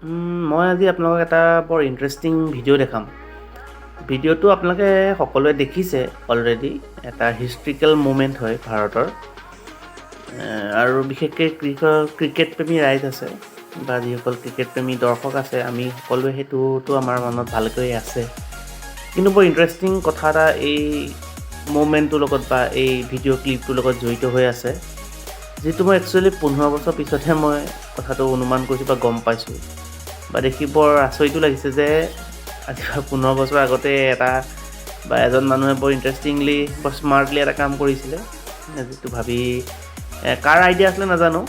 মই আজি আপোনালোকক এটা বৰ ইণ্টাৰেষ্টিং ভিডিঅ' দেখাম। ভিডিঅ'টো আপোনালোকে সকলোৱে দেখিছে অলৰেডি। এটা হিষ্ট্ৰিকেল মুমেণ্ট হয় ভাৰতৰ আৰু বিশেষকৈ ক্ৰিকেট প্ৰেমী ৰাইজ আছে বা যিসকল ক্ৰিকেট প্ৰেমী দৰ্শক আছে, আমি সকলোৱে সেইটোতো আমাৰ মনত ভালকৈ আছে। কিন্তু বৰ ইণ্টাৰেষ্টিং কথা এটা এই মুমেণ্টটোৰ লগত বা এই ভিডিঅ' ক্লিপটোৰ লগত জড়িত হৈ আছে, যিটো মই একচুৱেলি 15 বছৰ পিছতহে মই কথাটো অনুমান কৰিছোঁ বা গম পাইছোঁ বা দেখি বৰ আচৰিতো লাগিছে যে আজি পৰা 15 বছৰ আগতে এটা বা এজন মানুহে বৰ ইণ্টাৰেষ্টিংলি, বৰ স্মাৰ্টলি এটা কাম কৰিছিলে, যিটো ভাবি কাৰ আইডিয়া আছিলে নাজানো,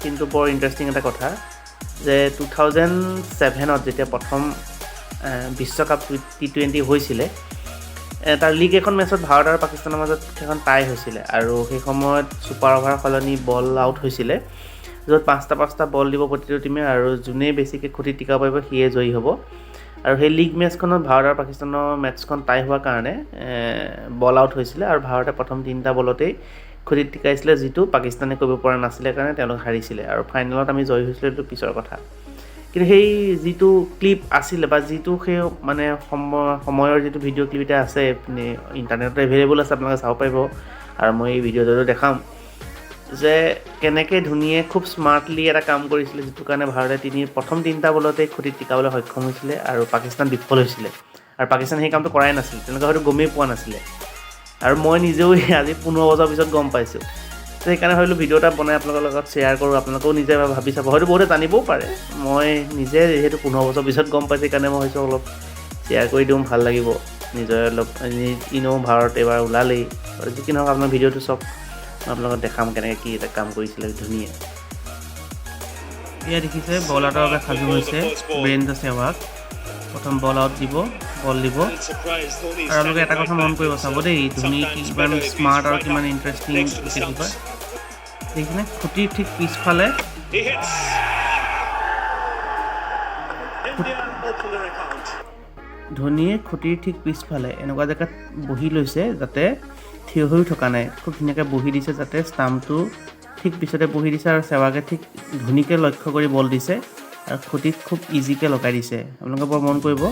কিন্তু বৰ ইণ্টাৰেষ্টিং এটা কথা যে 2007ত যেতিয়া প্ৰথম বিশ্বকাপ টি-20 হৈছিলে, তাৰ লীগ এখন মেচত ভাৰত আৰু পাকিস্তানৰ মাজত সেইখন টাই হৈছিলে আৰু সেই সময়ত ছুপাৰ অভাৰ সলনি বল আউট হৈছিলে, য'ত পাঁচটা পাঁচটা বল দিব প্ৰতিটো টীমে আৰু যোনেই বেছিকৈ খুঁটিত টিকাব পাৰিব সিয়ে জয়ী হ'ব। আৰু সেই লীগ মেচখনত ভাৰত আৰু পাকিস্তানৰ মেচখন টাই হোৱাৰ কাৰণে বল আউট হৈছিলে আৰু ভাৰতে প্ৰথম তিনিটা বলতেই খুঁটিত টিকাইছিলে, যিটো পাকিস্তানে কৰিব পৰা নাছিলে কাৰণে তেওঁলোক হাৰিছিলে আৰু ফাইনেলত আমি জয়ী হৈছিলোঁ, এইটো পিছৰ কথা। কিন্তু সেই যিটো ক্লিপ আছিলে বা যিটো সেই মানে সময়ৰ যিটো ভিডিঅ' ক্লিপ এতিয়া আছে, ইণ্টাৰনেটত এভেইলেবল আছে, আপোনালোকে চাব পাৰিব আৰু মই এই ভিডিঅ'টোতো দেখাম যে কেনেকৈ ধোনীয়ে খুব স্মাৰ্টলি এটা কাম কৰিছিলে, যিটো কাৰণে ভাৰতে প্ৰথম তিনিটা বলতেই খুঁটিত টিকাবলৈ সক্ষম হৈছিলে আৰু পাকিস্তান বিফল হৈছিলে। আৰু পাকিস্তানে সেই কামটো কৰাই নাছিল, তেওঁলোকে হয়তো গমেই পোৱা নাছিলে আৰু মই নিজেও আজি 15 বছৰ পিছত গম পাইছোঁ। সেইকাৰণে ভাবিলোঁ ভিডিঅ' এটা বনাই আপোনালোকৰ লগত শ্বেয়াৰ কৰোঁ। আপোনালোকেও নিজে ভাবি চাব, হয়তো বহুতে জানিবও পাৰে। মই নিজে যিহেতু 15 বছৰ পিছত গম পাইছোঁ, সেইকাৰণে মই ভাবিছোঁ অলপ শ্বেয়াৰ কৰি দিওঁ, ভাল লাগিব নিজৰ অলপ। এনেও ভাৰত এইবাৰ ওলালেই আৰু যি কি নহওক, আপোনাৰ ভিডিঅ'টো চাওক, মই আপোনালোকক দেখাম কেনেকৈ কি এটা কাম কৰিছিলে ধোনীয়ে। এয়া দেখিছে, বল আউটৰ বাবে সাজু হৈছে বীৰেন্দ্ৰ সেহৱাগ। প্ৰথম বল আউট দিব, বল দিব। আৰু আপোনালোকে এটা কথা মন কৰিব, চাব দেই, ধোনী কিমান স্মাৰ্ট আৰু কিমান ইণ্টাৰেষ্টিং উইকেট কিপাৰ। দেখিছেনে, খুঁটিৰ ঠিক পিছফালে। He hits. India open their account. ধোনীয়ে খুঁটিৰ ঠিক পিছফালে এনেকুৱা জেগাত বহি লৈছে যাতে থিয় হৈও থকা নাই, খুব ধুনীয়াকৈ বহি দিছে যাতে ষ্টাম্পটো ঠিক পিছতে বহি দিছে আৰু সেৱাগে ঠিক ধোনীকে লক্ষ্য কৰি বল দিছে আৰু খুঁটিত খুব ইজিকৈ লগাই দিছে। আপোনালোকে বৰ মন কৰিব,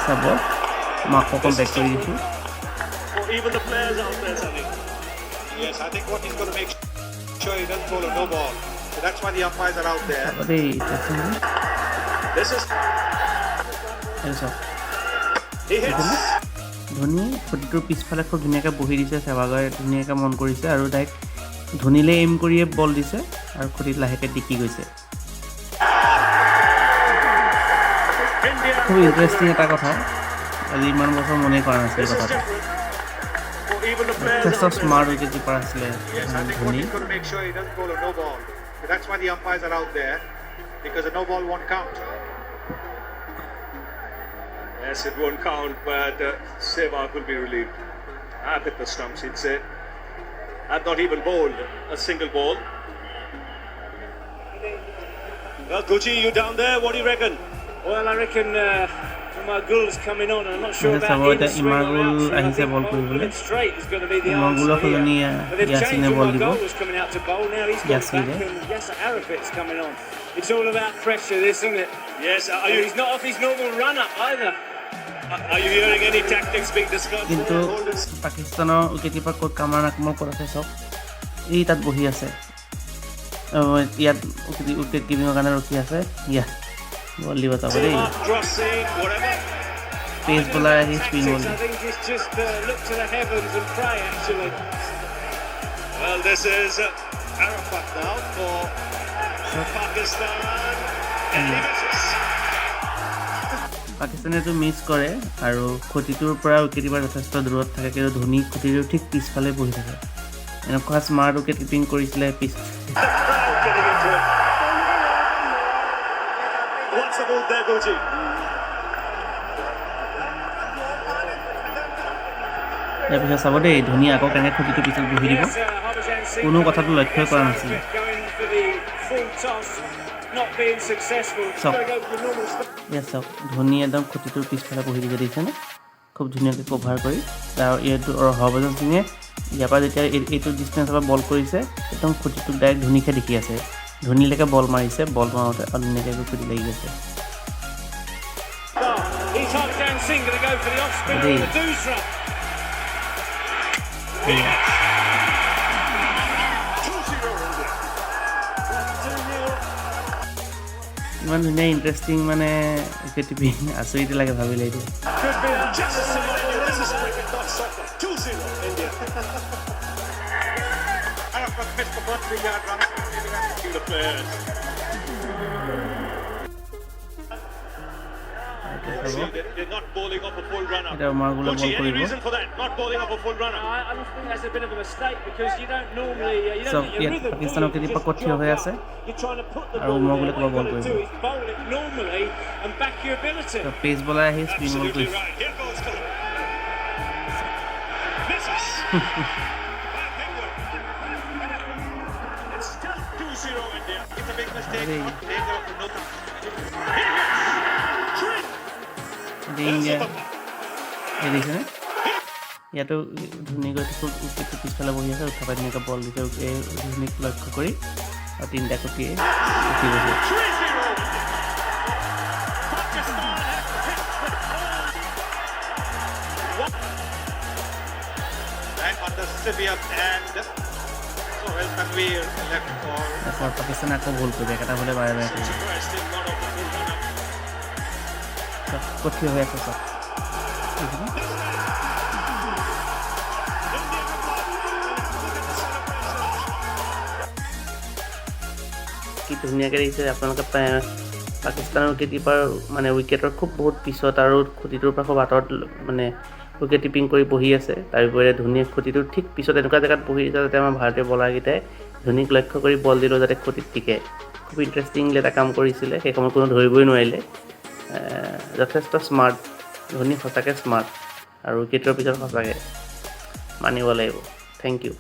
চাব। মই আকৌ অকণ বেক কৰি দিছোঁ। For even the players out there, Sunny. Yes, I think what he's got to make sure he doesn't bowl a no ball. So that's why the umpires are out there. চাব দেই, interesting। This is এইটো চাওক। He hits. Dhoni খুঁটিটোৰ পিছফালে খুব ধুনীয়াকৈ বহি দিছে, সেৱাগে ধুনীয়াকৈ মন কৰিছে আৰু ডাইৰেক্ট ধোনীলৈ এইম কৰিয়ে বল দিছে আৰু খুঁটিত লাহেকৈ টিকি গৈছে। India খুব ইণ্টাৰেষ্টিং এটা কথা, আজি ইমান বছৰ মনেই কৰা নাছিল This is কথাটো। Different. For even the players যথেষ্ট out there. Smart wicket keeper আছিলে Yes, I think what Dhoni. He's got to make sure he doesn't bowl a no ball. So that's why the umpires are out there, because a no ball won't count. Yes, it won't count, but Sehwag will be relieved. I've hit the stumps, he'd say. I've not even bowled a single ball. Well, Gucci, you down there, what do you reckon? Well, I reckon Umar Gul's coming on. I'm not sure চাব, about এতিয়া ইমাৰগুল আহিছে বল কৰিবলৈ। ইমাৰগুলৰ সলনি ইয়াচিনে বল দিব। ইয়াচিৰে। It's all about pressure, this, isn't it? Yes, are And you, he's not off his normal run up either. Are you hearing any tactics being discussed? কিন্তু পাকিস্তানৰ wicket keeper ক'ত, কামৰান আকমল ক'ত আছে চাওক। এই তাত বহি আছে। ইয়াত উইকেট কিপিঙৰ কাৰণে ৰখি আছে। ইয়াত বল দিব, চাব দেই। Crossing, whatever. পেচ বলাৰ আহি spin ball. I think it's just look to the heavens and pray, actually. Well, this is Arafat now for Pakistan. And he misses. পাকিস্তানে এইটো মিছ কৰে আৰু খুঁটিটোৰ পৰা উইকেট কিপাৰ যথেষ্ট দূৰত থাকে, কিন্তু ধোনী খুঁটিটোৰ ঠিক পিছফালে বহি থাকে। এনেকুৱা স্মাৰ্ট উইকেট কিপিং কৰিছিলে পিছ। Crowd getting into it. What's the move there, Gucci? ইয়াৰ পিছত চাব দেই, ধোনী আকৌ কেনেকৈ খুঁটিটোৰ পিছত বহি দিব। Yes, Harbhajan Singh কোনো কথাটো লক্ষ্যই কৰা নাছিলে। going for the full toss, not being successful. চাওক। Gotta go for the normal start. ইয়াত চাওক, ধোনী একদম খুঁটিটোৰ পিছফালে বহি দিছে, দেখিছেনে? খুব ধুনীয়াকৈ কভাৰ কৰি। আৰু এইটো হৰভজন সিঙে ইয়াৰ পৰা যেতিয়া এইটো ডিষ্টেঞ্চৰ পৰা বল কৰিছে, একদম খুঁটিটোক ডাইৰেক্ট ধোনীকহে দেখি আছে। ধোনীলৈকে বল মাৰিছে, বল মাৰোঁতে আৰু ধুনীয়াকৈ গৈ খুটি লাগি গৈছে। Is Harbhajan Singh going to go for the off spinner Indeed. or the doosra? এয়া। 2-0 India. 2-0. ইমান ধুনীয়া ইণ্টাৰেষ্টিং মানে উইকেট কিপিং, আচৰিত লাগে ভাবিলে এতিয়া। Could be a Just to remind you, this is cricket, not soccer. 2-0 India. Arafat missed the first 3-yard run. The players. এতিয়া চাব। See, they're not bowling off a full runner. এতিয়া ওমৰ গুলে বল Gucci, any কৰিব। Reason for that? Not bowling off a full runner. I think that's a bit of a mistake because you don't normally you don't চাওক, get your ইয়াত rhythm, do পাকিস্তানৰ you? You keeper just ক'ত থিয় jog হৈ up. আছে You're trying to put the আৰু ball Omar there. গুলে What ক'ৰবাত you've বল got to কৰিব। do is bowl it normally and back your ability. Pace bowler আহি স্পিন বল Absolutely কৰিছে। Right. Here goes Gul. Misses. By Penguin. It's still 2-0 India. It's a big mistake. Hey. Not danger of no. He hits. Three. এতিয়া India এই দেখিছেনে, ইয়াতো ধুনীয়াকৈ খুব উইকেটটো পিছফালে বহি আছে, উঠা পাই ধুনীয়াকৈ বল দিছে এই ধোনীক লক্ষ্য কৰি আৰু তিনিটা খুটিয়ে উঠি গৈছে। 3-0. Pakistan have hit with all. One. And on the severe and Sohail Tanvir left for তাৰপৰা পাকিস্তানে আকৌ ভুল কৰিছে, একেটা ভুলে বাৰে বাৰে কৰিব। Interesting, not off the full runner. চাওক, ক'ত থিয় হৈ আছে চাওক, দেখিছেনে? India have won. Look at the celebration. কি ধুনীয়াকৈ দেখিছে আপোনালোকে, পাকিস্তানৰ উইকেট কিপাৰ মানে উইকেটৰ খুব বহুত পিছত আৰু খুঁটিটোৰ পৰা খুব আঁতৰত মানে উইকেট কিপিং কৰি বহি আছে। তাৰ বিপৰীতে ধোনীয়ে খুঁটিটোৰ ঠিক পিছত এনেকুৱা জেগাত বহি আছে যাতে আমাৰ ভাৰতীয় বলাৰকেইটাই ধোনীক লক্ষ্য কৰি বল দিলেও যাতে খুঁটিত টিকে। খুব ইণ্টাৰেষ্টিংলি এটা কাম কৰিছিলে, সেই সময়ত কোনো ধৰিবই নোৱাৰিলে। যথেষ্ট স্মাৰ্ট ধোনী, সঁচাকৈ স্মাৰ্ট আৰু উইকেটৰ পিছত সঁচাকৈ মানিব লাগিব। Thank U.